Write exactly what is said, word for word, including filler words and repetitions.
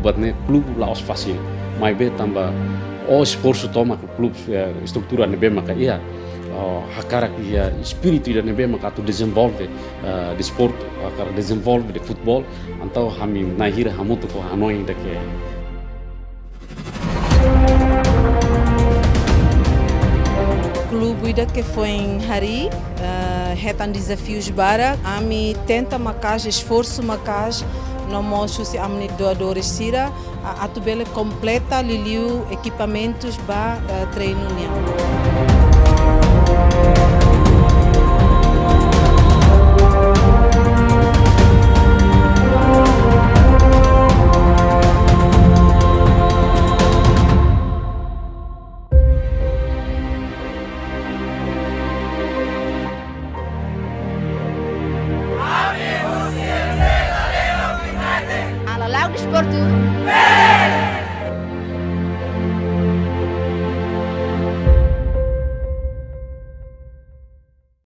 Buat ne'e klube la'ós fasil, maibé tanba ho esforsu tomak klube, eh, estrutura ne'ebé maka iha, oh, hakarak iha espíritu ida ne'ebé maka atu dezenvolve, eh, desportu, hakarak dezenvolve de'it futeból, entaun ami na'in hira hamutuk ho hanoin ida ke. Klube ida ke foin harii, eh, hetan dezafiu barak, ami tenta maka'as, esforsu maka'as, no mós husi ami-nia doadores sira, a-, atu bele kompleta liuliu ekipamentus ba, eh, treinu nian.